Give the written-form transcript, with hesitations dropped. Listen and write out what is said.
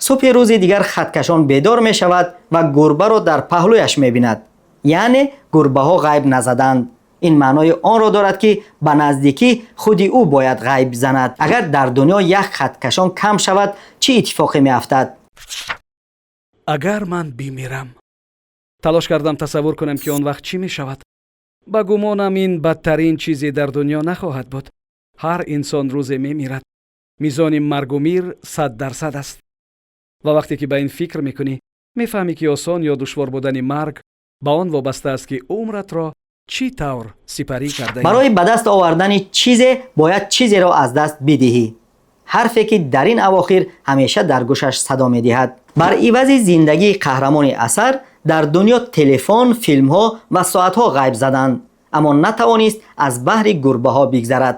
Субҳи рӯзи дигар хаткашон бедор мешавад ва гурбаро дар паҳлӯяш мебинад, яъне гурбаҳо ғайб назаданд. Ин маънои онро дорад, ки ба наздикӣ худи ӯ бояд ғайб занад. Агар дар дунё як хаткашон кам шавад, чӣ иттифоқе меафтад? Агар ман бимирам, талош кардам тасаввур кунам, ки он вақт чӣ мешавад. Ба гумонам, ин бадтарин чизе дар дунё нахоҳад буд. Ҳар инсон рӯзе мемирад. Мизони маргу мир 100% аст ва вақте ки ба ин фикр мекунӣ, мефаҳмӣ, ки осон ё душвор будани марг ба он вобаста аст, ки умратро чӣ тавр сипарӣ кардаӣ. Барои ба даст овардани чизе бояд чизеро аз даст бидиҳӣ. Ҳарфе, ки дар ин авохир ҳамеша дар гӯшаш садо медиҳад. Бар ивази зиндагии қаҳрамони асар дар дунё телефон, филмҳо ва соатҳо ғайб заданд, аммо натавонист аз баҳри гурбаҳо бигзарад.